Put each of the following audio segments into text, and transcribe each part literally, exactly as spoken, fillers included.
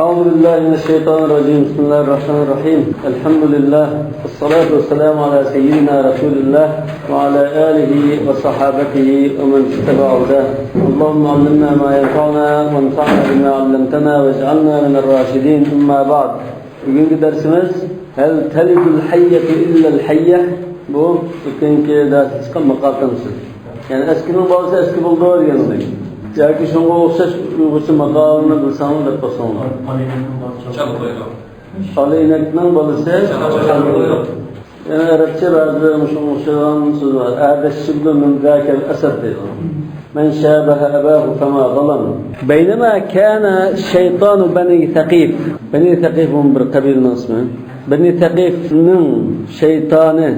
أعوذ بالله من الشيطان الرجيم. بسم الله الرحمن الرحيم. الحمد لله. والصلاة والسلام على سيدنا رسول الله وعلى آله وصحابته ومن اتبع هداه. اللهم علمنا ما ينفعنا وانفعنا بما علمتنا واجعلنا من الراشدين. أما بعد. بۈگۈنكى دەرسىمىز هل تلد الحية إلا الحية. بۇ ئۆتكەنكى دەرستە چىققان ماقال تېمىسى. يەنى ئەسكىنىڭ بالىسى ئەسكى بولىدۇ دېگەندەك. ياكى شۇنىڭغا ئوخشاش ئۇيغۇرچە ماقالنى بىلسەڭلار دەپ باقساڭلار. ئالا ئىنەكنىڭ بالىسى. يەنە ئەرەبچە بەزىلەر مۇشۇنىڭغا ئوخشىغان سۆز بار. أهدى الشبل من ذاك الأسد دەيدۇ. من شابه أباه فما ظلم. بينما كان شيطان بني ثقيف. بەنى سەقىف بۇ بىر قەبىلىنىڭ ئىسمى. بەنى سەقىفنىڭ شەيتانى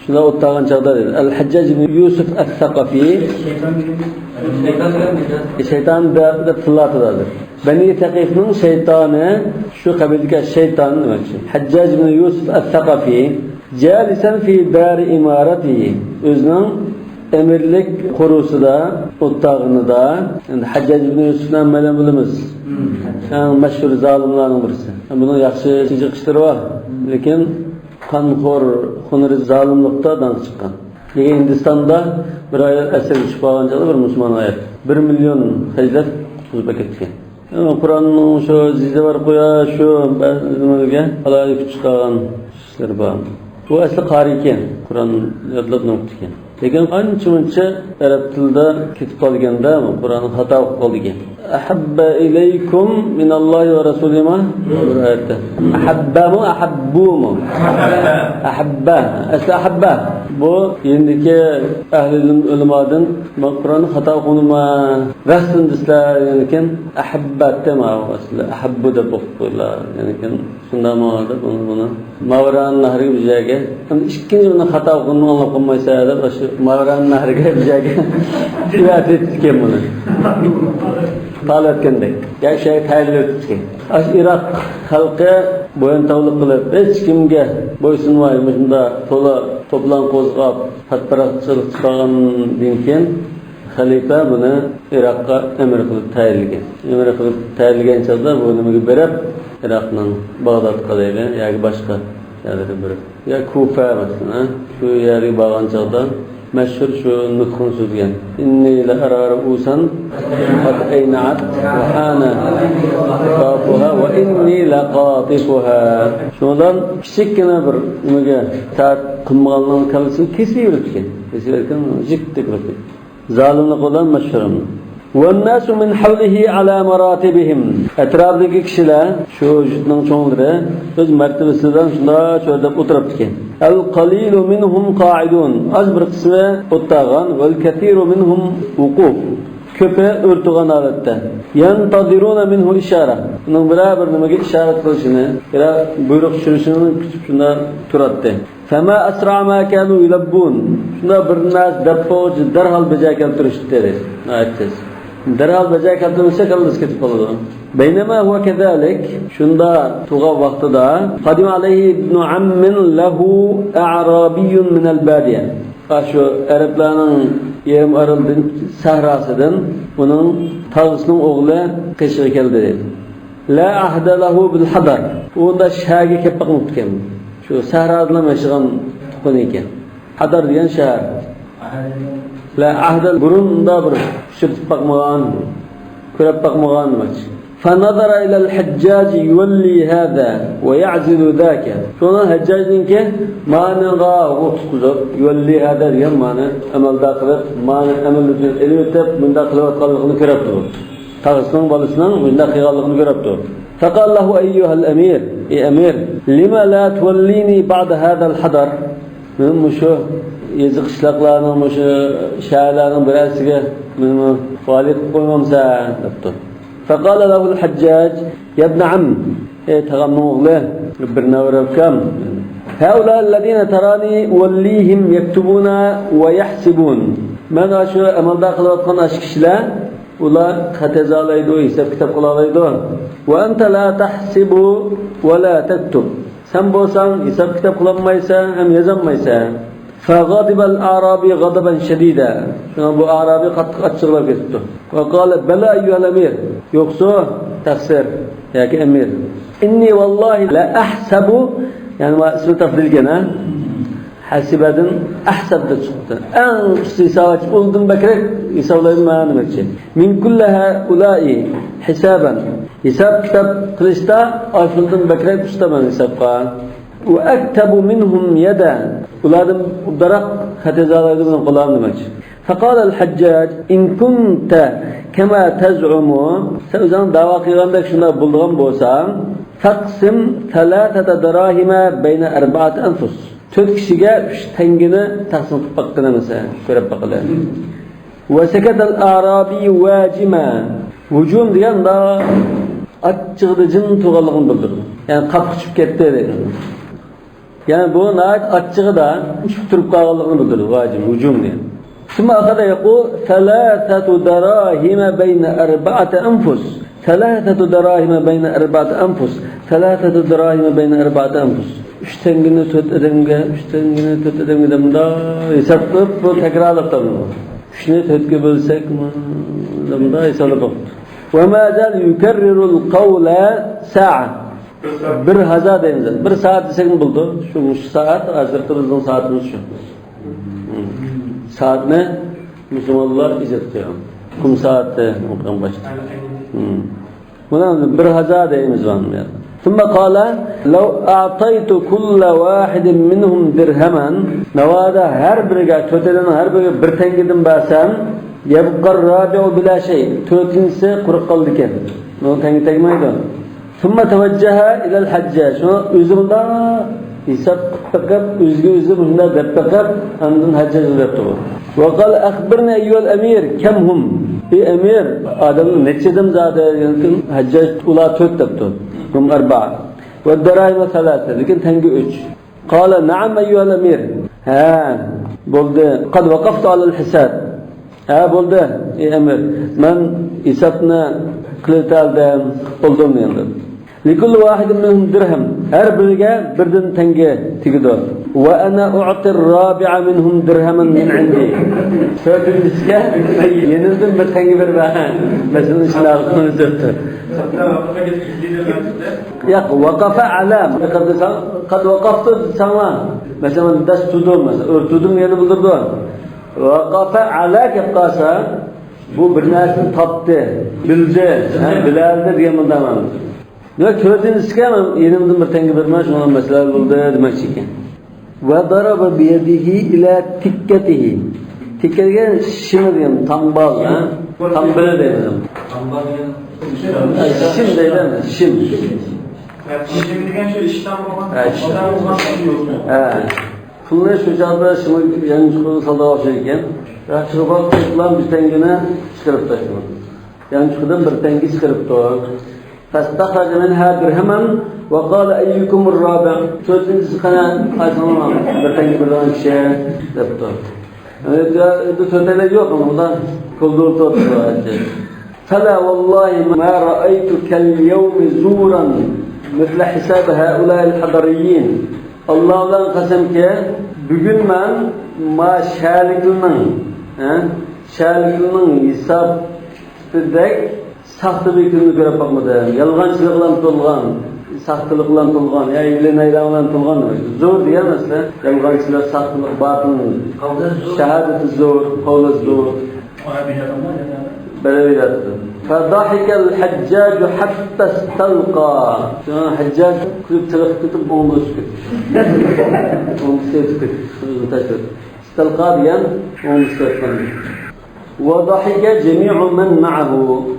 شۇنداق ئوت تاغان چاغدا دەيدۇ. ئەل ھەججاج ئىبن يۇسۇف ئەس-سەقەفى. شەيتان دەپ، دەپ تىللاتىدۇ ھازىر. بەنى سەقىفنىڭ شەيتانى، شۇ قەبىلىدىكى شەيتان دېمەكچى. ھەججاج ئىبن يۇسۇف ئەس-سەقەفى. جالسا في دار إمارته. ئۆزىنىڭ ئەمىرلىك قورۇسىدا ئولتۇرغىنىدا، ئەمدى ھەججاج ئىبن يۈسۈفنى ھەممەيلەن بىلىمىز. ئەڭ مەشھۇر زالىملارنىڭ بىرسى. بۇنىڭ ياخشى چىقىشلىرى بار. لېكىن قانخور، خۇنرى زالىملىقتا داڭقى چىققان. لېكىن ھىندىستاندا بىر ئايال ئەسىرگە چۈشۈپ قالغان چاغدا بىر مۇسۇلمان ئايال بىر مىليون خەجلەپ قۇتقۇزۇپ ئەكەپتىكەن. قۇرئاننىڭ شۇ زىدى بار قويا، شۇ بەزىلەرگە ئالاھىدە كۈچ چىقارغان ئىشلىرى بار. بۇ ئەسلى قارى ئىكەن، قۇرئان يادلاپ نوقتا ئىكەن. لېكىن ئانچە-مۇنچە ئەرەب تىلىدا كېتىپ قالغاندا، قۇرئان خاتا ئوقۇپ قالىدىكەن. أحب إليكم من الله ورسوله ما؟ بىر ئايەتتە. أحبمۇ، أحبمۇ؟ أحب. ئەسلى أحب. بۇ يېنىدىكى ئەھلى ئىلىم ئۆلىمادىن، مەن قۇرئاننى خاتا ئوقۇدۇم، رەسمىن دېسىلەر، يەنىكىن، أحب دەپتۇ، ماۋۇ ئەسلى أحب دەپ ئوقۇپ قويدۇلار، يەنىكىن، شۇنداق ماڭا دەپ، بۇنى، بۇنى ماۋران نەھرگە بىر جايگە، ئەمدى ئىككىنچى بىرنى خاتا ئوقۇغىنىمنى ئاڭلاپ قالمايسەن دەپ، شۇ ماۋران نەھرگە بىر جايگە ئىبادەت ئېتىپتىكەن بۇنى. پالەتكەندەك. يا شەيخ تەيلىۋېتىپتىكەن. ئاشۇ ئىراق خەلقى بويۇنتاۋلىق قىلىپ، ھېچ كىمگە بويسۇنماي، مۇشۇنداق تولا توپىلاڭ قوزغاپ، پاتپاراقچىلىق چىقارغاندىن كېيىن، خەلىپە بۇنى ئىراققا ئەمىر قىلىپ تەيىنلىگەن. ئەمىر قىلىپ تەيىنلىگەن چاغدا بۇ نېمىگە بېرىپ، ئىراقنىڭ باغدادقا دەيلى ياكى باشقا يەرلەرگە بېرىپ، يا كۇفە مەسىلەن، ھە؟ شۇ يەرگە بارغان چاغدا مەشھۇر شۇ نۇتقىنى سۆزلىگەن. إني لأرى رؤوسا قد أينعت وحان خطافها وإني لقاطفها. شۇنىڭ بىلەن كىچىككىنە بىر نېمىگە ئىتائەت قىلمىغانلىقىنىڭ كاللىسىنى كېسىۋېلىپتىكەن. كېسىۋەتكەن، جىك دەپ. زالىملىق بىلەن مەشھۇر. والناس من حوله على مراتبهم. ئەتراپىدىكى كىشىلەر، شۇ يۇرتنىڭ چوڭلىرى ئۆز مەرتىۋىسىدە شۇنداق چۆرىدەپ ئولتۇرۇپتىكەن. القليل منهم قاعدون. ئاز بىر قىسمى ئولتۇرغان. والكثير منهم وقوف. كۆپى ئولتۇرغان ھالەتتە. ينتظرون منه الإشارة. ئۇنىڭ بىرەر بىر نېمىگە ئىشارەت قىلىشىنى، بىرەر بۇيرۇق چۈشۈرۈشىنى كۈتۈپ شۇنداق تۇراتتى. فما أسرع ما كانوا يلبون. شۇنداق بىر نەرسە دەپ بولغۇچە دەرھال بېجىرىپ كەلتۈرۈشتى دېدى. ناھايىتى تېز. دەرھال بېجىرىپ كەلتۈرمىسە كاللىسى كېتىپ قالىدۇ. بينما هو كذلك. شۇنداق تۇرغان ۋاقتىدا قدم عليه ابن عم له أعرابي من البادية. ئاشۇ ئەرەبلەرنىڭ يېرىم ئارىلىدىن سەھراسىدىن ئۇنىڭ تاغىسىنىڭ ئوغلى قېشىغا كەلدى دېدى. لا عهد له بالحضر. ئۇندا شەھەرگە كېلىپ باقماپتىكەن. شۇ سەھرادىلا ياشىغان تۇغقىنى ئىكەن. ھەدەر دېگەن شەھەر. لا عهد، بۇرۇن ئۇندا بىر ئۇچرىتىپ باقمىغان، كۆرۈپ باقمىغان دېمەكچى. فنظر إلى الحجاج يولي هذا ويعزل ذاك. شۇڭا ھەججاجنىڭكى مانىغا تۇتقۇزۇپ، يولي هذا دېگەن مانى ئەمەلدار قىلىپ، مانى ئەمەل ئۈچۈن ئېلىۋېتىپ، مۇنداق قىلىۋاتقانلىقىنى كۆرۈپتۇ. تاغىسىنىڭ بالىسىنىڭ مۇنداق قىلغانلىقىنى كۆرۈپتۇ. فقال له أيها الأمير، ئەي ئەمىر، لم لا توليني بعد هذا الحضر؟ مېنى مۇشۇ يېزا قىشلاقلارنىڭ، مۇشۇ شەھەرلەرنىڭ بىرەرسىگە مېنى ۋالىي قىلىپ قويمامسەن؟ دەپتۇ. فقال له الحجاج يا ابن عم، ئەي تاغامنىڭ ئوغلى، بىر نەۋرە ئۇكام، هؤلاء الذين تراني أوليهم يكتبون ويحسبون. مەن ئاشۇ ئەمەلدار قىلىۋاتقان ئاشۇ كىشىلەر، ئۇلار خەت يازالايدۇ، ھېساب كىتاب قىلالايدۇ. وأنت لا تحسب ولا تكتب. سەن بولساڭ ھېساب كىتاب قىلالمايسەن ھەم يازالمايسەن. فغضب الأعرابي غضبا شديدا. شۇڭا بۇ ئارابىي قاتتىق ئاچچىقلاپ كېتىپتۇ. وقال بلى أيها الأمير. يوقسۇ، تەقسىر. ياكى ئەمىر. إني والله لأحسب، يەنى ما ئىسمى تەفزىل ئىكەن، ھە؟ ھەسىبەدىن ئەھسەب دەپ چىقىپتۇ. ئەڭ ئۈستى ھېساباتچى ئۇلاردىن بەكرەك ھېسابلايمەن دېمەكچى. من كل هؤلاء حسابا. ھېساب كىتاب قىلىشتا ئاشۇلاردىن بەكرەك ئۇستىمەن ھېسابقا. وأكتب منهم يدا. ئۇلاردىن ئوبدانراق خەت يازالايدۇ مېنىڭ قولۇم دېمەكچى. فقال الحجاج: إن كنت كما تزعم، سەن ئۆزۈڭ داۋا قىلغاندەك شۇنداق بولىدىغان بولساڭ، فاقسم ثلاثة دراهم بين أربعة أنفس. تۆت كىشىگە ئۈچ تەڭگىنى تەقسىم قىلىپ باققىن ئەمىسە، كۆرۈپ باقىلى. وسكت الأعرابي واجما. ھۇجۇم دېگەن مۇنداق ئاچچىقىدا جىم تۇرغانلىقىنى بىلدۈرىدۇ. يەنى قاپىقى چۈشۈپ كەتتى دەيدۇ. يەنى بۇ ناھايىتى ئاچچىقىدا ئۇچۇپ تۇرۇپ قالغانلىقىنى بىلدۈرىدۇ، ۋاجىب، ھۇجۇم دېگەن. ثم أخذ يقول: ثلاثة دراهم بين أربعة أنفس، ثلاثة دراهم بين أربعة أنفس، ثلاثة دراهم بين أربعة أنفس. ئۈچ تەڭگىنى تۆت ئادەمگە، ئۈچ تەڭگىنى تۆت ئادەمگە دەپ مۇنداق ھېساب قىلىپ، بۇ تەكرارلاپ تۇرىدۇ. ئۈچنى تۆتكە بۆلسەك، مۇنداق ھېسابلاپ باقىپتۇ. وما زال يكرر القول ساعة. بىر ھازا دەيمىز. بىر سائەت دېسەكمۇ بولىدۇ. شۇ، شۇ سائەت، ھازىرقى بىزنىڭ سائىتىمىز شۇ. سائەتنى مۇسۇلمانلار ئىجاد قىلغان. قۇم سائەتتە ئوقۇغان باشتا. مانا بىر ھازا دەيمىز بۇنى. ثم قال: لو أعطيت كل واحد منهم درهما. ناۋادا ھەر بىرىگە، تۆتەيلەننىڭ ھەر بىرىگە بىر تەڭگىدىن بەرسەم، يبقى الرابع بلا شيء. تۆتىنچىسى قۇرۇق قالىدىكەن. بۇنىڭ تەڭگە تەگمەيدۇ. ثم توجه إلى الحجاج. شۇڭا ئۆزى مۇنداق ھېساب قىلىپ بېقىپ، ئۆزىگە ئۆزى مۇشۇنداق دەپ بېقىپ، ئاندىن ھەججاجقا دەپتۇ. وقال: أخبرني أيها الأمير، كم هم؟ ئى ئەمىر، ئادەملەر نەچچە ئادەم زادى؟ ھەججاج: ئۇلار تۆت دەپتۇ. هم أربعة. والدراهم ثلاثة، لېكىن تەڭگە ئۈچ. قال: نعم أيها الأمير. ھە، بولدى. قد وقفت على الحساب. ھە، بولدى، ئى ئەمىر. مەن ھېسابنى قىلىۋېتەلدىم، بولدۇم ئەمدى. لكل واحد منهم درهم. ھەر بىرىگە بىردىن تەڭگە تېگىدۇ. وأنا أعطي الرابع منهم درهما من عندي. تۆتىنچىسىگە يەنىدىن بىر تەڭگە بېرىمەن. مەسىلەن، شۇنداق قىلىمىز دەپتۇ. ياق، ۋەقەفە ئەلە. قەد ۋەقەفتۇ دېسەڭلار، مەسىلەن، دەس تۇتۇم، مەسىلەن، ئۆرە تۇتۇم دېگەننى بىلدۈرىدۇ. ۋەقەفە ئەلە كەپ قالسا، بۇ بىر نەرسىنى تاپتى، بىلدى، ھە، بىلەلدى دېگەن مۇنداق مەنىدە. ياق، تۆتىنچىسىگە مەن يېنىمدىن بىر تەڭگە بېرىمەن، شۇڭا مەسىلە بولدى دېمەكچى ئىكەن. وضرب بيده إلى تكته. تىككە دېگەن شىمى دېگەن، تامبال، ھە؟ تامبىلى دەيدۇ. ھە، شىم دەيدۇ، شىم. شىم دېگەن شۇ ئىشتان بولغان، ھە، ئىشتان بولغان شىم. ھە. پۇلنى شۇ چاغدا شىمى يانچۇقىغا سالىدىغان ئوخشايدىكەن. يانچۇقىغا قويۇپلا بىر تەڭگىنى چىقىرىپ تاشلىدى. يانچۇقىدىن بىر تەڭگە چىقىرىپتۇ. فاستخرج منها درهما وقال: أيكم الرابع؟ تۆتىنچىسى قانا، قايسىڭلار بىر تەڭگە بېرىدىغان كىشى؟ دەپتۇ. ئەمدى تۆتەيلەن يوق، ئۇندا كولدۇر تۇرۇپتۇ. فلا والله ما رأيت كاليوم زورا مثل حساب هؤلاء الحضريين. ئاللا بىلەن قەسەمكى، بۈگۈن مەن ما شەھەرلىكلەرنىڭ، ھە، شەھەرلىكلەرنىڭ ھېسابىدەك ساختىلىقنى كۆرۈپ باقمىدىم. يالغانچىلىق بىلەن تولغان، ساختىلىق بىلەن تولغان، يا ھىيلە-نەيلە بىلەن تولغان. زور دېگەن مەسىلە، يالغانچىلىق، ساختىلىق، باتىل. شاھادىتى زور، قولى زور. بىرەر ياتتى. فضحك الحجاج حتى استلقى. شۇڭا ھەججاج كۈلۈپ تېلىقىپ كېتىپ، ئوڭدىشىپ كەتتى. ئوڭدىشىپ كەتتى. ئۆزىنى تاشلىدى. ئىستەلقا دېگەن ئوڭدىشىۋاتقان. وضحك جميع من معه.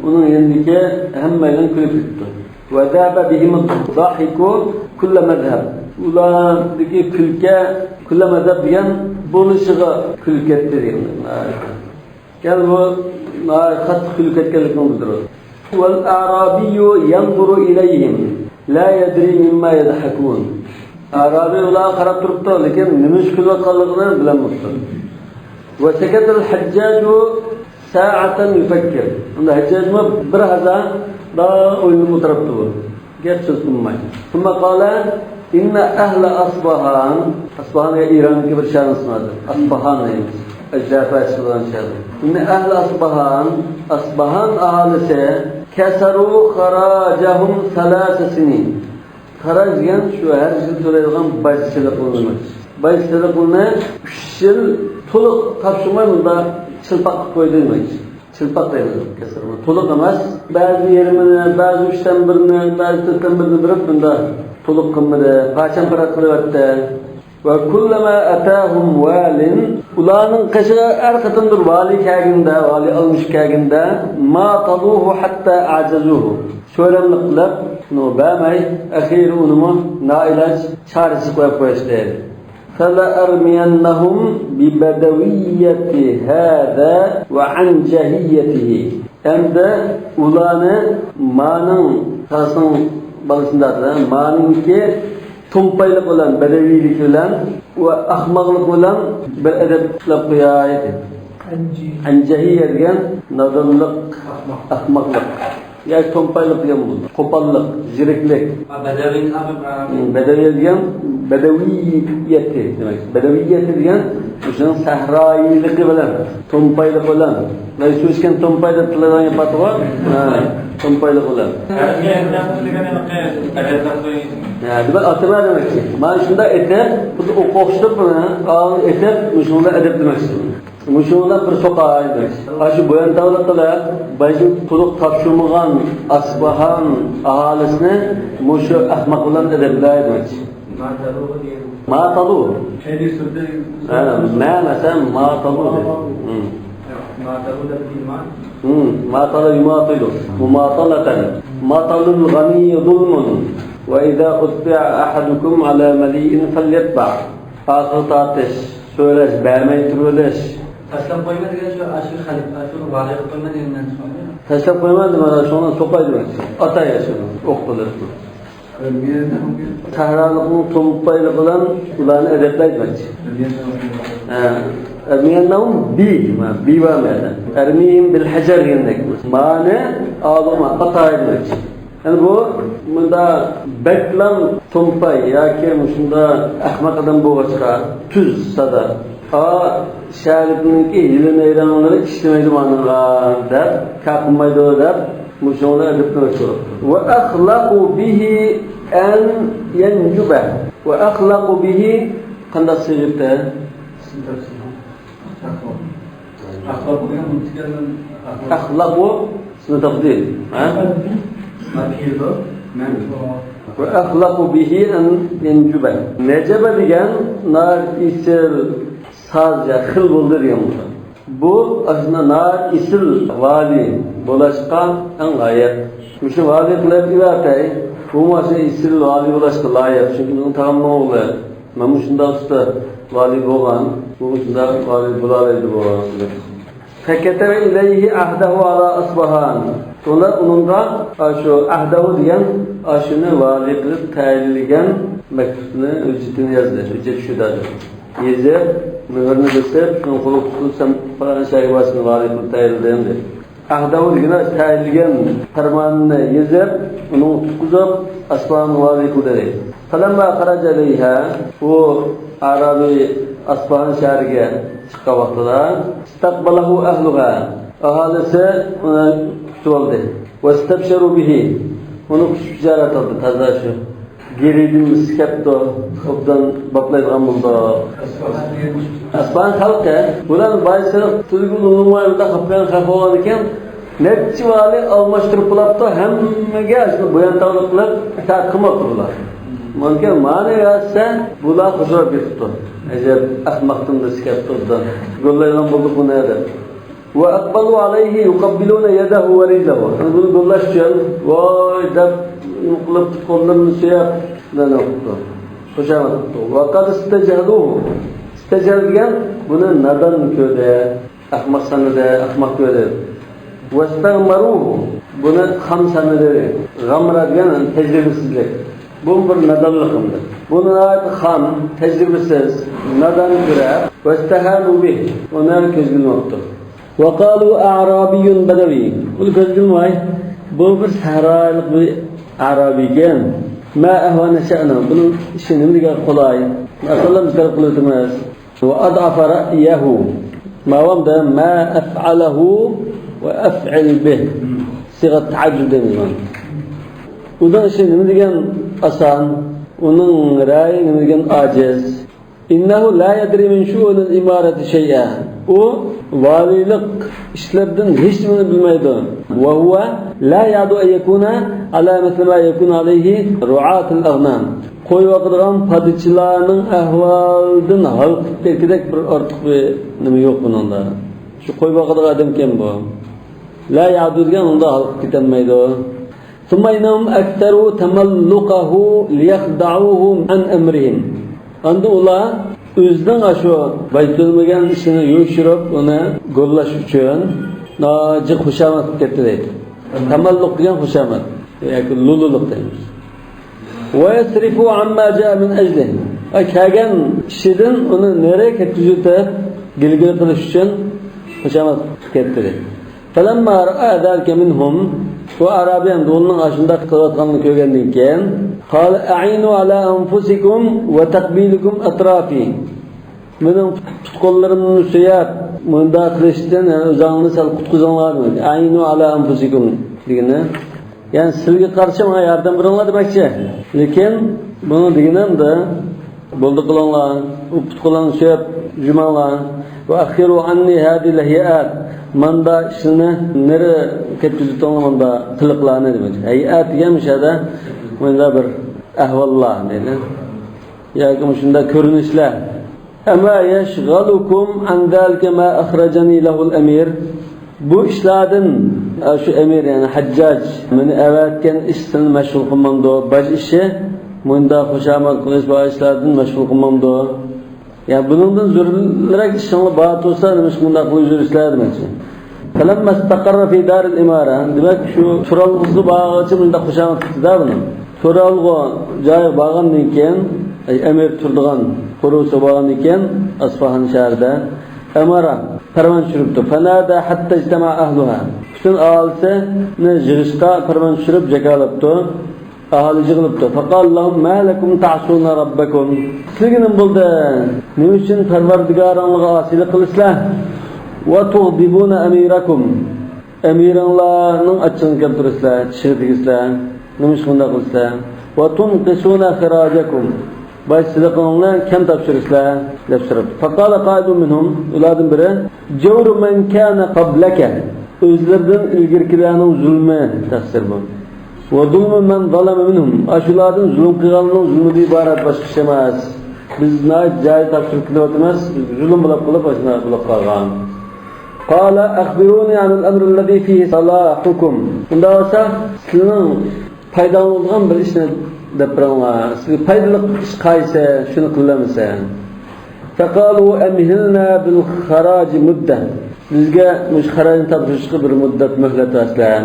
ئۇنىڭ يېنىدىكى ھەممەيلەن كۈلۈپ كېتىپتۇ. وذهب بهم الضحك كل مذهب. ئۇلاردىكى كۈلكە، كل مذهب دېگەن بولۇشىغا كۈلۈپ كەتتى دېگەن. كەل بۇ قاتتىق كۈلۈپ كەتكەنلىكىنى بىلدۈرىدۇ. والأعرابي ينظر إليهم لا يدري مما يضحكون. ئەرابىي ئۇلارغا قاراپ تۇرۇپتۇ، لېكىن نېمە ئۈچۈن كۈلۈۋاتقانلىقىنى بىلەلمەپتۇ. وسكت الحجاج ساعة يفكر. ئەمدى ھەججاجمۇ بىر ھازا ئويلىنىپ ئولتۇرۇپتۇ بۇ. گەپ سۆز قىلماي. ثم قال: إن أهل أصبهان، ئەسپاھان دېگەن ئىراندىكى بىر شەھەرنىڭ ئىسمى ھازىر. ئەسپاھان دەيمىز. ئەجدادى ئېسىلغان شەھەر. إن أهل أصبهان، ئەسپاھان ئاھالىسى كسروا خراجهم ثلاث سنين. خىراج دېگەن شۇ ھەر يىل تۆلەيدىغان باجچىلىقلىرىنى. باجچىلىقلىرىنى ئۈچ يىل تولۇق تاپشۇرماي مۇنداق چىلپاق قىلىپ قويدى دېمەكچى. چىلپاق دەيمىز، كەسىر. تولۇق ئەمەس. بەزى يېرىمىنى، بەزى ئۈچتىن بىرىنى، بەزى تۆتتىن بىرىنى بېرىپ مۇنداق تولۇق قىلمىدى، پارچە-پارچە قىلىۋەتتى. وكلما أتاهم وال، ئۇلارنىڭ قېشىغا ھەر قېتىمدا ۋالىي كەلگىنىدە، ۋالىي ئالمىشىپ كەلگىنىدە، ماطلوه حتى أعجزوه، سۆرەملىك قىلىپ، ئۇنى بەرمەي، ئەخىرى ئۇنىمۇ نائىلاج چارىسىز قويۇپ قويۇشتى. فلأرمينهم ببدوية هذا وعنجهيته. ئەمدى ئۇلارنى مانىڭ، تاسنىڭ بالىسىنى دەپ، مانىڭكى تومپايلىق بىلەن، بەدەۋىيلىك بىلەن ۋە ئەخمەقلىق بىلەن بىر ئەدەپلەپ قوياي دېدى. ئەنجىھىيە دېگەن نادانلىق، ئەخمەقلىق. ياكى تومپايلىق دېگەن بولىدۇ. قوپاللىق، زېرىكلىك. ھە، بەدەۋىنى ئابىم، ھە. ھىم، بەدەۋىيە دېگەن بەدەۋىيەتى دېمەك. بەدەۋىيەتى دېگەن مۇشۇنىڭ سەھرايىلىقى بىلەن، تومپايلىقى بىلەن. مەن سۆزكەن تومپاي دەپ تىلىغان ياپاتىغۇ. ھە، تومپايلىقى بىلەن. ھە، دېمەك، ئاتىما دېمەكچى. مانا شۇنداق ئېتىپ، خۇددى ئوق ئوخشىتىپ، ھە، ئېتىپ، مۇشۇنىڭدا ئەدەپ دېمەكچى. مۇشۇنىڭدا بىر سوقاي دېمەكچى. ئاشۇ بويانتاۋلىق قىلىپ، بايجىن تولۇق تاپشۇرمىغان ئاسپاھان ئاھالىسىنى مۇشۇ ئەخمەق بىلەن ئەدەپلەي دېمەكچى. ماتالۇ دېگەن. ماتالۇ. ھە، مە مەسەلەن، ماتالۇ دېدى. ھىم. ماتالۇ دەپ دېيىلمەيدۇ. ھىم، ماتالە يۇماتىلۇ. مۇماتالەتەن. ماتالۇل غەنىيي زۇلمۇن. ۋە ئىزا ئۇتبىئە ئەھەدۇكۇم ئەلە مەلىئىن فەليەتبەئ. ئاخىر تارتىش، سۆرەش، بەرمەي تۇرۇۋېلىش. تاشلاپ قويما دېگەن شۇ، ئاشۇ خەلىپە، ئاشۇ ۋالىي قىلىپ قويما دېگەندىن چىققان. تاشلاپ قويما دېمەيدۇ، شۇڭا سوقاي دېمەكچى. ئاتاي شۇنى، ئوق بىلەن. سەھرالىقنىڭ تومپايلىقى بىلەن ئۇلارنى ئەدەپلەي دېمەكچى. ھە، ئەرمىيەننەھۇم بى، بى بار مەنە. ئەرمىھىم بىل ھەجەر دېگەندەك. مانى ئالدىغا ئاتاي دېمەكچى. يەنى بۇ مۇندا بەكلا تومپاي ياكى مۇشۇندا ئەخمەق ئادەم بولغاچقا، تۈز سادا. ئا، شەرىپنىڭكى ھىيلە-نەيرەڭلىرى ئىشلىمەيدۇ مانىڭغا دەپ، كار قىلمايدۇ دەپ، مۇشۇڭلار ئەدەپنى ئۆچۈرۈپ. وأخلق به أن ينجب. وأخلق به قانداق سىغىتتا؟ ئەخلەقۇ ئىسمى تەفزىل. ھە؟ ۋە ئەخلەقۇ بىھى ئەن يەنجۇبە. نەجەبە دېگەن ناھايىتى ئېسىل ساز يا خىل بولدى دېگەن بولىدۇ. بۇ ئاشۇنداق ناھايىتى ئېسىل ۋالىي بولۇشقا ئەڭ لايىق. مۇشۇ ۋالىي قىلىپ ئىۋەتەي. بۇمۇ ئاشۇ ئېسىل ۋالىي بولۇشقا لايىق. چۈنكى بۇنىڭ تاغامنىڭ ئوغلى. مانا مۇشۇنداق ئۇستا ۋالىي بولغان، بۇ مۇشۇنداق ۋالىي بولالايدۇ بۇ. فكتب إليه عهده على أصبهان. ئۇلار ئۇنىڭغا ئاشۇ ئەھدەھۇ دېگەن ئاشۇنى ۋالىي قىلىپ تەيىنلىگەن مەكتۇپنى، ھۆججىتىنى يازدى. ھۆججەت شۇ دەپ يېزىپ، مۆھۈرنى بېسىپ، شۇنى قولغا تۇتۇپ، سەن پالان شەھەرگە بارسەن، ۋالىي قىلىپ تەيىنلىدىم دېدى. ئەھدەھۇ دېگەن تەيىنلىگەن پەرمانىنى يېزىپ، ئۇنىڭغا تۇتقۇزۇپ، ئەسپاھانغا ۋالىي قىلدى. فلما خرج إليها، ئۇ ئەرەبىي ئەسپاھان شەھىرىگە چىققان ۋاقتىدا، استقبله أهلها، ئاھالىسى ئۇنى كۈتۈۋالدى. واستبشروا به، ئۇنى خۇش بىشارەت قىلدى، تازا شۇ گىرىدىن كەپتۇ، ئوبدان باپلايدىغان بولدى. ئەسپان خەلقى بۇلار بايسىلىق تۈزگۈن ئۇلۇغ مۇنداق خاپا خەپ بولغان ئىكەن، نەچچە ۋالىي ئالماشتۇرۇپ بولاپتۇ، ھەممىگە شۇ بويانتاۋلىق قىلىپ ئىتائەت قىلماپتۇ بۇلار. مانا مانى بەرسە بۇلار خۇشال كېتىپتۇ. ئەجەب ئەخمەقتىن بىز كەپتۇ ئوبدان. گوللايدىغان بولدۇق بۇنى دەپ. وأقبلوا عليه يقبلون يده ورجله. بۇنى گوللاش ئۈچۈن ۋاي دەپ قىلىپ قوللىرىنى سۆيۈپ، خۇشامەت قىپتۇ. وقد استجهلوه. ئىستىجھال دېگەن بۇنى نادان كۆردى، ئەخمەق سانىدى، ئەخمەق كۆردى. واستغمروه، بۇنى خام سانىدى. غەمرا دېگەن تەجرىبىسىزلىك. بۇ بىر نادانلىق ئەمدى. بۇنى ناھايىتى خام، تەجرىبىسىز، نادان كۆرۈپ، واستهانوا به، ئۇنى كۆزگە ئىلماپتۇ. وقالوا أعرابي بدوي. بۇنى كۆزگە ئىلماي، بۇ بىر سەھرايلىق بىر ئەرەبىيكەن. ما أهون شأنه، بۇنىڭ ئىشى نېمە دېگەن قولاي. ئەقىللىق بىز تەلەپ قىلىۋاتىمىز. وأضعف رأيه. ماۋامدا ما أفعله وأفعل به. سىيغەت تەئەججۈب دەيمىز مانا. ئۇنىڭ ئىشى نېمە دېگەن ئاسان، ئۇنىڭ رەيى نېمە دېگەن ئاجىز. إنه لا يدري من شؤون الإمارة شيئا. ئۇ ۋالىيلىق ئىشلىرىدىن ھېچنېمىنى بىلمەيدۇ. وهو لا يعدو أن يكون على مثل ما يكون عليه رعاة الأغنام. قوي باقىدىغان پادىچىلارنىڭ ئەھۋالىدىن ھالقىپ كەتكۈدەك بىر ئارتۇق بىر نېمە يوق بۇنىڭدا. شۇ قوي باقىدىغان ئادەمكەن بۇ. لا يعدو دېگەن ئۇندا ھالقىپ كېتەلمەيدۇ. ثم إنهم أكثروا تملقه ليخدعوه عن أمرهم. ئاندىن ئۇلار ئۆزىنىڭ ئاشۇ باي تۆلىمىگەن ئىشىنى يوشۇرۇپ، ئۇنى گوللاش ئۈچۈن ناھايىتى خۇشامەت قىلىپ كەتتى دەيدۇ. تەمەللۇق دېگەن خۇشامەت ياكى لۇلۇلۇق دەيمىز. ويصرفوا عما جاء من أجله. ئا، كەلگەن ئىشىدىن ئۇنى نېرى كەتكۈزۈپ، گىلگىل قىلىش ئۈچۈن خۇشامەت قىلىپ كەتتى دەيدۇ. فلما رأى ذلك منهم، بۇ ئارابىي ھەم دۇغۇلنىڭ ئاشۇنداق قىلىۋاتقانلىقىنى كۆرگەندىن كېيىن، قال أعينوا على أنفسكم وتقبيلكم أطرافي. مېنىڭ پۇت-قوللىرىمنى سۆيەپ، مۇنداق قىلىشتىن، يەنى ئۆزۈڭلارنى سەل قۇتقۇزۇڭلار دېمەكچى. أعينوا على أنفسكم دېگىنى. يەنى سىلەرگە قارشى ماڭا ياردەم بېرىڭلار دېمەكچى. لېكىن بۇنىڭ دېگىنى ئەمدى بولدى قىلىڭلار، ئۇ پۇت-قولۇڭلارنى سۆيۈپ جۇماڭلار. وأخروا عني هذه الهيئات. ماندا ئىشلارنى نېرى كەتكۈزۈۋېتىڭلار ماندا قىلىقلارنى دېمەكچى. ھەيئەت دېگەن مۇشۇ يەردە مۇنداق بىر ئەھۋاللار دەيدۇ. ياكى مۇشۇنداق كۆرۈنۈشلەر. أما يشغلكم عن ذلك ما أخرجني له الأمير. بۇ ئىشلاردىن، ئە، شۇ ئەمىر، يەنى ھەججاج مېنى ئەۋەتكەن ئىش سېنى مەشغۇل قىلمامدۇ؟ باج ئىشى، مۇنداق خۇشامەت قىلىش، بۇ ئىشلاردىن مەشغۇل قىلمامدۇ؟ يا بۇنىڭدىن زۆرۈررەك ئىشىڭلار بار تۇرسا، نېمىشقا مۇنداق قىلىپ يۈرىسىلەر دېمەكچى. فلما استقر في دار الإمارة، دېمەك، شۇ تۇرالغۇسىغا بارغىچە مۇنداق خۇشامەت قىپتۇ-دە بۇنى. تۇرالغۇ جايىغا بارغاندىن كېيىن، ئەي، ئەمىر تۇرىدىغان قورۇسىغا بارغاندىن كېيىن، ئەسپاھان شەھىرىدە، ئەمارە پەرمان چۈشۈرۈپتۇ. فنادى حتى اجتمع أهلها. پۈتۈن ئاھالىسىنى يىغىشقا پەرمان چۈشۈرۈپ جاكارلاپتۇ. ئاھالى يىغىلىپتۇ. فقال لهم ما لكم تعصون ربكم. سىلەرگە نېمە بولدى؟ نېمە ئۈچۈن پەرۋەردىگارىڭلارغا ئاسىيلىق قىلىسىلەر؟ وتغضبون أميركم. ئەمىرىڭلارنىڭ ئاچچىقىنى كەلتۈرىسىلەر، چىشىغا تېگىسىلەر. نېمە ئۈچۈن بۇنداق قىلىسىلەر؟ وتنقصون خراجكم. باج سېلىقىڭلارنى كەم تاپشۇرىسىلەر، دەپ سوراپتۇ. فقال قائل منهم، ئۇلاردىن بىرى، جور من كان قبلك، ئۆزلىرىدىن ئىلگىرىكىلەرنىڭ زۇلمى، تەقسىر بۇ. وظلم من ظلم منهم، ئاشۇلاردىن زۇلۇم قىلغاننىڭ زۇلمىدىن ئىبارەت، باشقا ئىش ئەمەس. بىز ناھايىتى جايىدا تاپشۇرۇپ كېلىۋاتىمىز، بىز زۇلۇم بولاپ قېلىپ، ئاشۇنداق بولۇپ قالغان. قال أخبروني عن الأمر الذي فيه صلاحكم. ئۇنداق بولسا، سىلىنىڭ پايدىڭىز بولىدىغان بىر ئىشنى دەپ بېرىڭلار. سىزگە پايدىلىق ئىش قايسى، شۇنى قىلىۋەرمىسە. فقالوا أمهلنا بالخراج مدة. بىزگە مۇشۇ خىراجنى تاپشۇرۇشقا بىر مۇددەت مۆھلەت بەرسىلەر.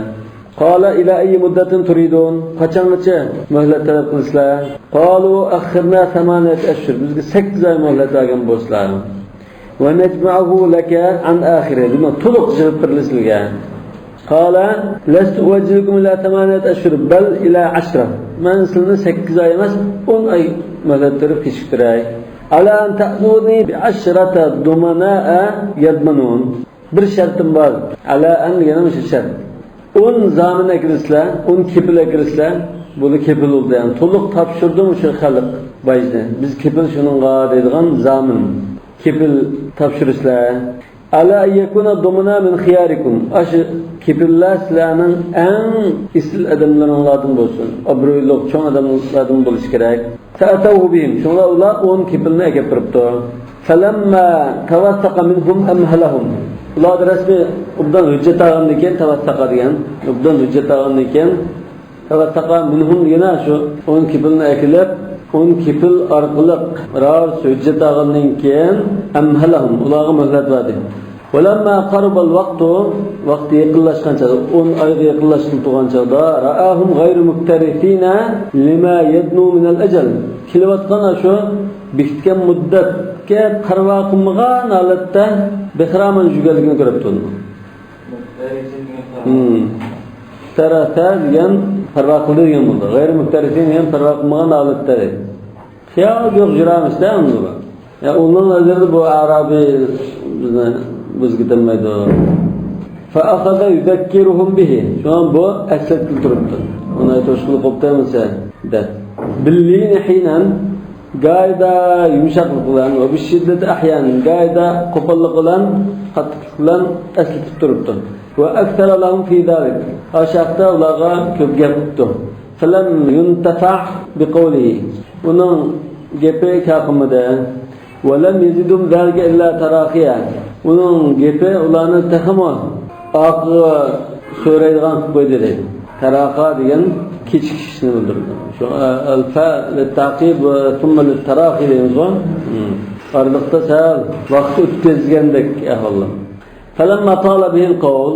قال إلى أي مدة تريدون؟ قاچانغىچە مۆھلەت تەلەپ قىلىسىلەر؟ قالوا أخرنا ثمانية أشهر. بىزگە سەككىز ئاي مۆھلەت بەرگەن بولسىلەر. ونجمعه لك عن آخره، بۇنى تولۇق يىغىپ بېرىمىز سىلىگە. قال لست أؤجلكم إلى ثمانية أشهر بل إلى عشرة. مەن سىلىنى سەككىز ئاي ئەمەس، ئون ئاي مۆھلەت بېرىپ كېچىكتۈرەي. على أن تأتوني بعشرة ضمناء يضمنون. بىر شەرتىم بار. على أن دېگىنىم شۇ شەرت. ئون زامىن ئەكىرىسىلەر، ئون كېپىل ئەكىرىسىلەر، بۇنى كېپىل بولدى. يەنى تولۇق تاپشۇردۇم شۇ خەلق باجنى. بىز كېپىل شۇنىڭغا دەيدىغان زامىن. كېپىل تاپشۇرىسىلەر. على أن يكون الضمناء من خياركم. ئاشۇ كېپىللەر سىلەرنىڭ ئەڭ ئېسىل ئادەملىرىڭلاردىن بولسۇن. ئابرۇيلۇق، چوڭ ئادەملەردىن بولۇشى كېرەك. فأتوه بهم. شۇڭا ئۇلار ئون كېپىلنى ئەكەپ بېرىپتۇ. فلما توثق منهم أمهلهم. ئۇلاردىن رەسمىي ئوبدان ھۆججەت ئالغاندىن كېيىن، توثق دېگەن، ئوبدان ھۆججەت ئالغاندىن كېيىن، توثق منهم دېگىنى شۇ ئون كېپىلنى ئەكېلىپ، ئون كېپىل ئارقىلىق راۋۇرۇس ھۆججەت ئالغاندىن كېيىن، أمهلهم، ئۇلارغا مۆھلەت بەردى. ولما قرب الوقت، ۋاقتى يېقىنلاشقان چاغدا، ئون ئايغا يېقىنلاشقىلى تۇرغان چاغدا، رآهم غير مكترثين لما يدنو من الأجل. كېلىۋاتقان شۇ بېكىتكەن مۇددەتكە پەرۋا قىلمىغان ھالەتتە بىخىرامان يۈرگەنلىكىنى كۆرۈپتۇ. مۇكتەرىسىن دېگەن مۇكتەرىسىن دېگەن پەرۋا قىلدى دېگەن بولىدۇ. غەيرىي مۇكتەرىسىن دېگەن پەرۋا قىلمىغان ھالەتتە. خىيال يوق يۈرەمىز-دە ئۇنىڭغا. يا، ئۇنىڭ نەزىرىدە بۇ ئەرەبىي بىزنى بىزگە دەممەيدۇ. فأخذ يذكرهم به. شۇڭا بۇ ئەسلەتكىلى تۇرۇپتۇ. ئۇنى توشقۇلۇق بوپتۇ ئەمىسە دەپ. باللين حينا، گاھىدا يۇمشاقلىق بىلەن، وبالشدة أحيانا، گاھىدا قوپاللىق بىلەن، قاتتىقلىق بىلەن ئەسلىتىپ تۇرۇپتۇ. وأكثر لهم في ذلك، ئاشۇ ھەقتە ئۇلارغا كۆپ گەپ قىپتۇ. فلم ينتفع بقوله، ئۇنىڭ گېپى كار قىلمىدى. ولم يزدهم ذلك إلا تراخيا، ئۇنىڭ گېپى ئۇلارنى تېخىمۇ ئارقىغا سۆرەيدىغان قىلىپ قويدى دەيدۇ. تراخا دېگەن كېچىكىشنى بىلدۈرىدۇ. شۇ، ئە، الفاء للتعقيب ثم للتراخي دەيمىزغۇ. ھىم. ئارىلىقتا سەل ۋاقىت ئۆتكۈزگەندەك ئەھۋاللار. فلما طال به القول،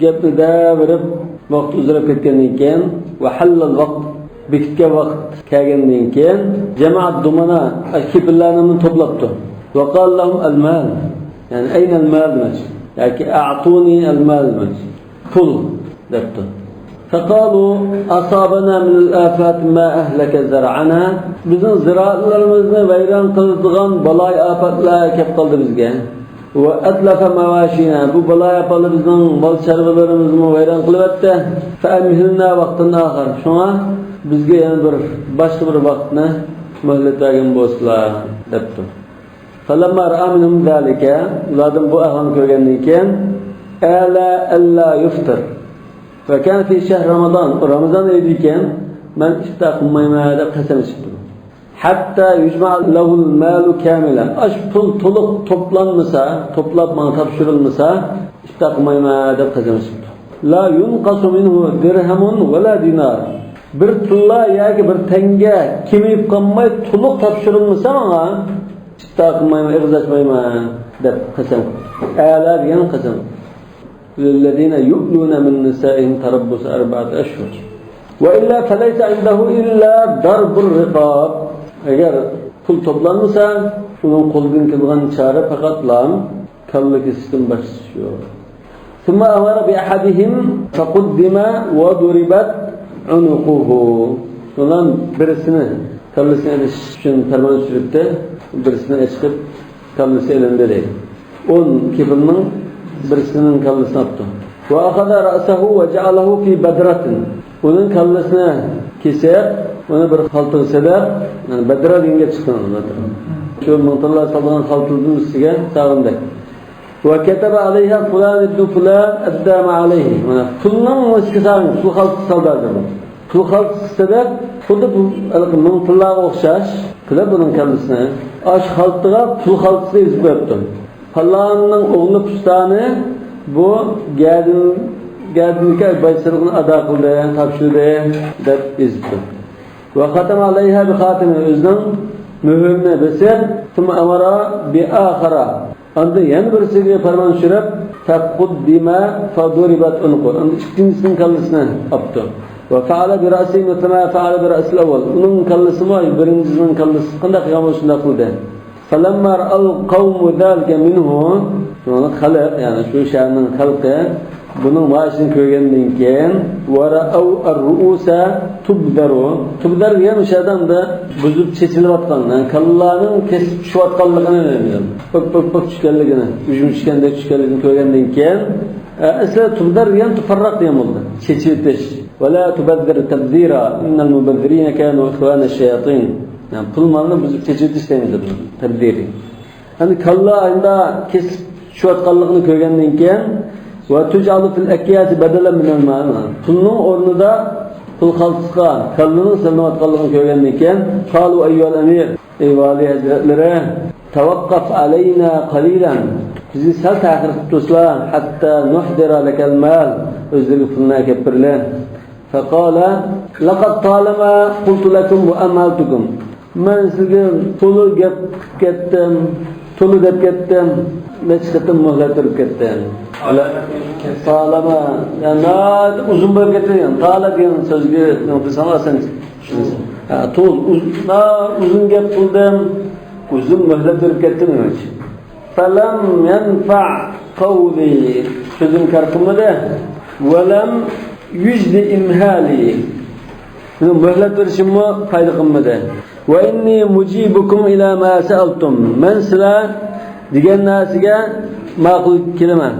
گەپنى دەۋېرىپ، ۋاقىت ئۇزىراپ كەتكەندىن كېيىن، وحل الوقت، بېكىتكەن ۋاقىت كەلگەندىن كېيىن، جمع الضمناء، كېپىللەرنى توپلاپتۇ. وقال لهم المال، يەنى أين المال دېمەكچى. ياكى أعطوني المال دېمەكچى. پۇل دەپتۇ. فقالوا أصابنا من الآفات ما أهلك زرعنا، بىزنىڭ زىرائەتلىرىمىزنى ۋەيران قىلىدىغان بالايىئاپەتلەر كەپ قالدى بىزگە. وأتلف مواشينا، بۇ بالايىئاپەتلەر بىزنىڭ مال چارۋىلىرىمىزنىمۇ ۋەيران قىلىۋەتتى. فأمهلنا وقتا آخر، شۇڭا بىزگە يەنە بىر، باشقا بىر ۋاقىتنى مۆھلەت بەرگەن بولسىلا دەپتۇ. فلما رأى منهم ذلك، ئۇلاردىن بۇ ئەھۋالنى كۆرگەندىن كېيىن، آلى ألا يفطر. وكان في شهر رمضان، رامىزان ئېيىدا ئىكەن، مەن ئىپتار قىلمايمەن دەپ قەسەم ئىچىپتۇ. حتى يجمع له المال كاملا، ئاشۇ پۇل تولۇق توپلانمىسا، توپلاپ ماڭا تاپشۇرۇلمىسا، ئىپتار قىلمايمەن دەپ قەسەم ئىچىپتۇ. لا ينقص منه درهم ولا دينار، بىر تىللا ياكى بىر تەڭگە كېمىيىپ قالماي، تولۇق تاپشۇرۇلمىسا ماڭا، ئىپتار قىلمايمەن، ئېغىز ئاچمايمەن دەپ قەسەم قىپتۇ. ئەلا دېگەن قەسەم. للذين يؤلون من نسائهم تربص أربعة أشهر وإلا فليس عنده إلا ضرب الرقاب. ئەگەر پۇل توپلانمىسا، ئۇنىڭ قولىدىن كېلىدىغان چارە پەقەتلا كاللا كېسىشتىن باشقا ئىش يوق. ثم أمر بأحدهم فقدم وضربت عنقه. شۇنىڭ بىرسىنى، كاللىسىنى ئېلىش ئۈچۈن پەرمان چۈشۈرۈپتۇ، بىرسىنى ئېچىقىپ، كاللىسى ئېلىندى دەيدۇ. ئون كېپىلنىڭ بىرسىنىڭ كاللىسىنى ئاپتۇ. وأخذ رأسه وجعله في بدرة. ئۇنىڭ كاللىسىنى كېسىپ، ئۇنى بىر خالتىغا سېلىپ، يەنى بەدرە دېگەن گەپ چىقتى، بەدرە. شۇ مىڭ تاللا سالغان خالتىدىن ئۈستىگە سالغاندەك. وكتب عليها فلان ابن فلان أدى ما عليه. مانا، پۇلنىڭ ئۈستىگە سالغان، پۇل خالتىسى سالدى ھازىر. پۇل خالتىسى سېلىپ، خۇددى بۇ، ھېلىقى مىڭ تاللاغا ئوخشاش قىلىپ بۇنىڭ كاللىسىنى. ئاشۇ خالتىغا پۇل خالتىسى يېزىپ قويۇپتۇ. پالاننىڭ ئوغلى پۇستانى بۇ گەدىن، گەدىندىكى باي سېرىقنى ئادا قىلدى، تاپشۇردى دەپ يېزىپتۇ. وختم عليها بخاتمه، ئۆزىنىڭ مۆھۈرىنى بېسىپ، ثم أمر بآخر، ئاندىن يەنە بىرسىگە پەرمان چۈشۈرۈپ، فقدم فضربت عنقه، ئاندىن ئىككىنچىسىنىڭ كاللىسىنى ئاپتۇ. وفعل برأسه مثل ما فعل برأس الأول، ئۇنىڭ كاللىسىمۇ بىرىنچىسىنىڭ كاللىسى قانداق قىلغان بولسا شۇنداق قىلدى. فلما رأى القوم ذلك منه، شۇڭا خەلق، يەنى شۇ شەھەرنىڭ خەلقى بۇنىڭ مانا ئىشىنى كۆرگەندىن كېيىن، ورأوا الرؤوس تبذر، تبذر دېگەن ئوشۇ ئادەمدە بۇزۇپ چېچىلىۋاتقان، يەنى كاللانىڭ كېسىپ چۈشۈۋاتقانلىقىنى، پۆك، پۆك، پۆك چۈشكەنلىكىنى، ئۈجمە چۈشكەندەك چۈشكەنلىكىنى كۆرگەندىن كېيىن، ئە، ئەسلى تبذر دېگەن تفرق دېگەن بولدى، چېچىۋېتىش. ولا تبذر تبذيرا إن المبذرين كانوا إخوان الشياطين. يەنى پۇل مالنى بۇزۇپ چېچىۋېتىش دەيمىز بۇنى، تەبزىر. يەنى كاللا ئاينىدا كېسىپ چۈشۈۋاتقانلىقىنى كۆرگەندىن كېيىن، وتجعل في الأكياس بدلا من المال، پۇلنىڭ ئورنىدا پۇل خالتىسىغا كاللىنىڭ سېلىنىۋاتقانلىقىنى كۆرگەندىن كېيىن، قالوا أيها الأمير، ئەي ۋالىي ھەزرەتلىرى، توقف علينا قليلا، بىزگە سەل تەخىر قىلىپ تۇرسىلا، حتى نحضر لك المال، ئۆزلىرىگە پۇلنى ئەكەپ بېرىلى. فقال، لقد طالما قلت لكم وأمهلتكم. مەن سىزگە تولا گەپ قىلىپ كەتتىم، تولا دەپ كەتتىم، نەچچە قېتىم مۆھلەت بېرىپ كەتتىم. تالما، يەنى ناھايىتى ئۇزۇن بولۇپ كەتتى دېگەن. تالا دېگەن سۆزگە نېمە دېسەڭلار سەن چۈشىنىسەن. ھە، تولا، ئۇز-، ناھايىتى ئۇزۇن گەپ قىلدىم، ئۇزۇن مۆھلەت بېرىپ كەتتىم دېمەكچى. فلم ينفع قولي، سۆزۈم كار قىلمىدى. ولم يجد إمهالي، مېنىڭ مۆھلەت بېرىشىممۇ پايدا قىلمىدى. وإني مجيبكم إلى ما سألتم، مەن سىلەر دېگەن نەرسىگە ماقۇل كېلىمەن.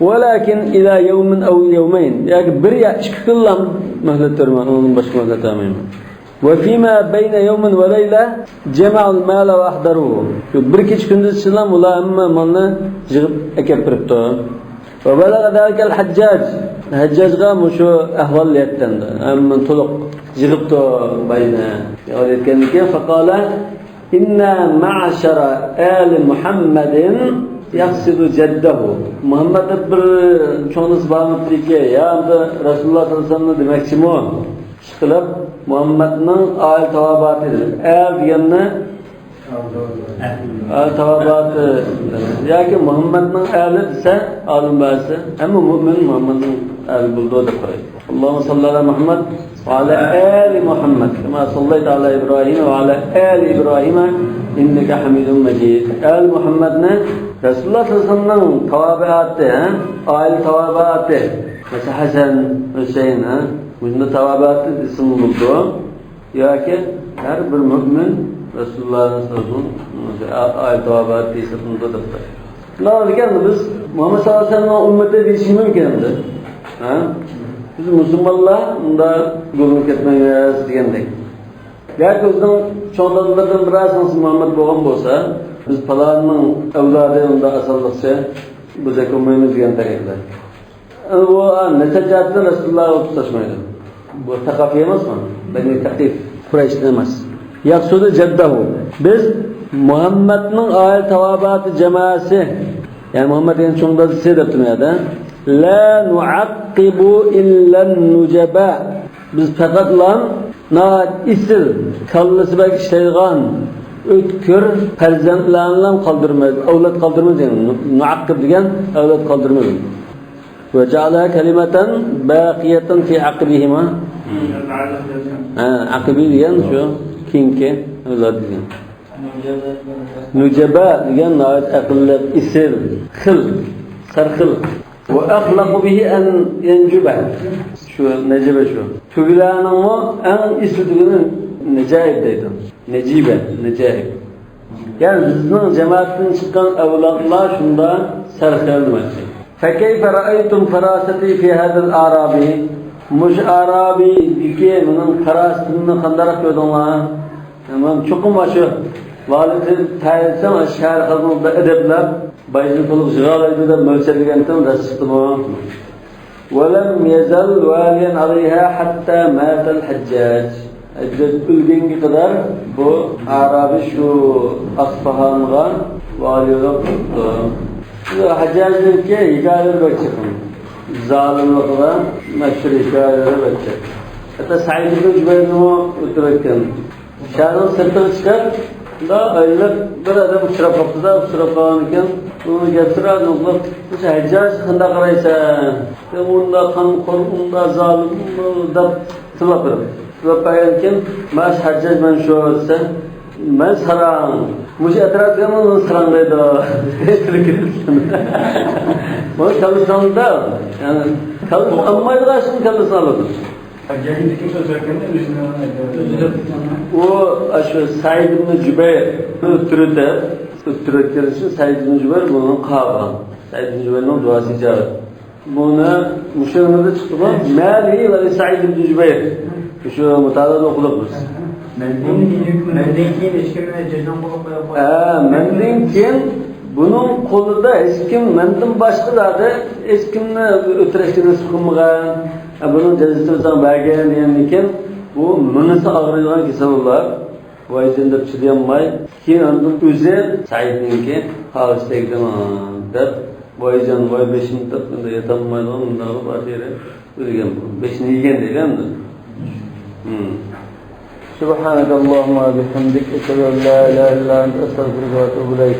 ولكن إلى يوم أو يومين. ياكى بىر يا ئىككى كۈنلا مۆھلەت بېرىمەن، ئۇنىڭدىن باشقا مۆھلەت بەرمەيمەن. وفيما بين يوم وليلة جمعوا المال وأحضروه. شۇ بىر كېچە كۈندۈز ئىچىدىلا ئۇلار ھەممە مالنى يىغىپ ئەكەپ بېرىپتۇ. وبلغ ذلك الحجاج. ھەججاجغا مۇشۇ ئەھۋال يەتتى ئەمدى. ھەممىنى تولۇق يىغىپتۇ باينى. ئەھۋال يەتكەندىن كېيىن فقال إن معشر آل محمد يقصد جده. مۇھەممەد دەپ بىر چوڭ نېسى بارمىدىكى، يا ئەمدى رەسۇلۇللاھ سەللەللاھۇ ئەلەيھى ۋەسەللەمنى دېمەكچىمۇ؟ ئىشقىلىپ، مۇھەممەدنىڭ ئائىلە تاۋابىئاتى. ئەل دېگەننى، ئائىلە تاۋابىئاتى ياكى مۇھەممەدنىڭ ئەلى دېسە، ئالىم بەزىسى، ھەممە مۇئمىن مۇھەممەدنىڭ ئەلى بولىدۇ دەپ قارايدۇ. اللهم صل على محمد وعلى آل محمد كما صليت على إبراهيم وعلى آل إبراهيم إنك حميد مجيد. ئەل مۇھەممەدنى رەسۇلۇللاھ سەللەللاھۇ ئەلەيھى ۋەسەللەمنىڭ تاۋابىئاتى، ھە؟ ئائىلە تاۋابىئاتى. مەسىلەن، ھەسەن، ھۈسەيىن، ھە؟ بۇنداق تاۋابىئاتى دېسىمۇ بولىدۇ. ياكى ھەر بىر مۆمىن رەسۇلۇللاھنىڭ سۆزىنىڭ ئائىلە تاۋابىئاتى ھېسابلىنىدۇ دەپ. شۇنداق ئىكەن، بىز مۇھەممەد سەللەللاھۇ ئەلەيھى ۋەسەللەمنىڭ ئۈممىتى دېيىشى مۇمكىن ئەمدى. ھە؟ بىز مۇسۇلمانلار مۇنداق گۇرۇھقا كەتمەيمىز دېگەندەك. ياكى ئۆزىنىڭ چوڭ دادىلىرىدىن بىرەرسىڭىز مۇھەممەد بولغان بولسا، بىز پالاننىڭ ئەۋلادى ئۇنداق ئاسانلىقچە بۇ زەك بولمايمىز دېگەن تەرىقىدە. ئەمدى بۇ، ئا، نەسەب جەھەتتىن رەسۇلۇللاھقا تۇتاشمايدۇ. بۇ سەقەفىي ئەمەسمۇ؟ بەنى سەقىف، قۇرەيشتىن ئەمەس. يقصد جده. بىز مۇھەممەدنىڭ ئائىلە تاۋابىئاتى جامائەسى، يەنى مۇھەممەد دېگەن چوڭ دادىسى دەپتۇ بۇ يەردە. لا نعقب إلا النجباء. بىز پەقەتلا ناھايىتى ئېسىل، كاللىسى بەك ئىشلەيدىغان، ئۆتكۈر پەرزەنتلەرنىلا قالدۇرىمىز، ئەۋلاد قالدۇرىمىز دېگەن. نۇئەققىب دېگەن ئەۋلاد قالدۇرىمىز. وجعلها كلمة باقية في عقبهما. ھە، ئەقىبى دېگەن شۇ كېيىنكى ئەۋلاد دېگەن. نۇجەبا دېگەن ناھايىتى ئەقىللىق، ئېسىل، خىل، سەرخىل. وأخلق به أن ينجب. شۇ نەجىبە شۇ. تۆگىلەرنىڭمۇ ئەڭ ئېسىل تۆگىنى نەجائىب دەيدۇ. نەجىبە، نەجائىب. يەنى بىزنىڭ جەمەتتىن چىققان ئەۋلادلار شۇنداق سەرخىل دېمەكچى. فكيف رأيتم فراستي في هذا الأعرابي؟ مۇشۇ ئارابىدىكى مېنىڭ پاراسىتىمنى قانداق كۆردۈڭلار؟ مەن چوقۇم ئاشۇ ۋالىينى تەيىنلىسەم، شەھەر خەلقىنى بىر ئەدەپلەپ، بايدىن تولۇق يىغالايدۇ دەپ مۆلچەرلىگەنتىم، راست چىقتىمۇ؟ ولم يزل واليا عليها حتى مات الحجاج. ھەججاج ئۆلگەنگە قەدەر بۇ ئارابى شۇ ئەسپاھانغا ۋالىي بولۇپ تۇرۇپتۇ. شۇ ھەججاجنىڭكى ھېكايىلىرى بەك چىقىڭ. زالىملىقىدا مەشھۇر ھېكايىلىرى بەك جىق. ھەتتا سەئىد ئىبن جۇبەيرنىمۇ ئۆلتۈرۈۋەتكەن. شەھەرنىڭ سىرتىغا چىقىپ، شۇنداق ئايلىنىپ بىر ئادەم ئۇچراپ قاپتۇ-دا، ئۇچراپ قالغانىكەن، ئۇنى گەپسىرەپ نۇقلاپ، مۇشۇ ھەججاج قانداق قارايسەن؟ سەن ئۇنداق قانخور، ئۇنداق زالىم، ئۇنداق دەپ تىللاپ بېرىپ. تىللاپ بەرگەندىن كېيىن، ماش ھەججاج مەن شۇ دېسە، مەن ساراڭ. مۇشۇ ئەتراپتىكىلەر ماڭا ساراڭ دەيدۇ. ئۇنى كاللىسىنى ئالىدۇ. يەنى كاللىسىنى ئالمايدىغان ئىشنى كاللىسىنى ئالىدۇ. ئۇ، ئاشۇ سەئىد ئىبن جۇبەيرنى ئۆلتۈرۈۋېتىپ، ئۆلتۈرۈۋەتكەن ئۈچۈن سەئىد ئىبن جۇبەير بۇنى قاغان. سەئىد ئىبن جۇبەيرنىڭ دۇئاسى ئىجابەت. بۇنى مۇشۇ يەردە چىقتىغۇ. مالي ۋە سەئىد ئىبن جۇبەير. شۇ مۇتالىئەدە ئوقۇدۇق بىز. مەندىن كېيىن، مەندىن كېيىن ھېچكىمنى جەزمەن قولغا قويۇپ قويۇپ. ھە، مەندىن كېيىن بۇنىڭ قولىدا ھېچكىم، مەندىن باشقا زادى ھېچكىمنى ئۆلتۈرۈشكە نېسىپ قىلمىغان. ھە، بۇنىڭ جەزىسىنى ساڭا بەرگەن دېگەندىن كېيىن بۇ مېڭىسى ئاغرىيدىغان كېسەل بولۇپ، ۋايجان دەپ چىدىيالماي، كېيىن ئاندىن ئۆزى سەئىدنىڭكى قاغىسى تەگدىمۇ دەپ، ۋايجان، ۋاي بېشىم دەپ، ئەمدى ياتالمايدىغان مۇنداقلا بار يېرى ئۆلگەن بۇ. بېشىنى يېگەن دەيدۇ ئەمدى. سبحانك اللهم وبحمدك، أشهد أن لا إله إلا أنت، أستغفرك وأتوب إليك.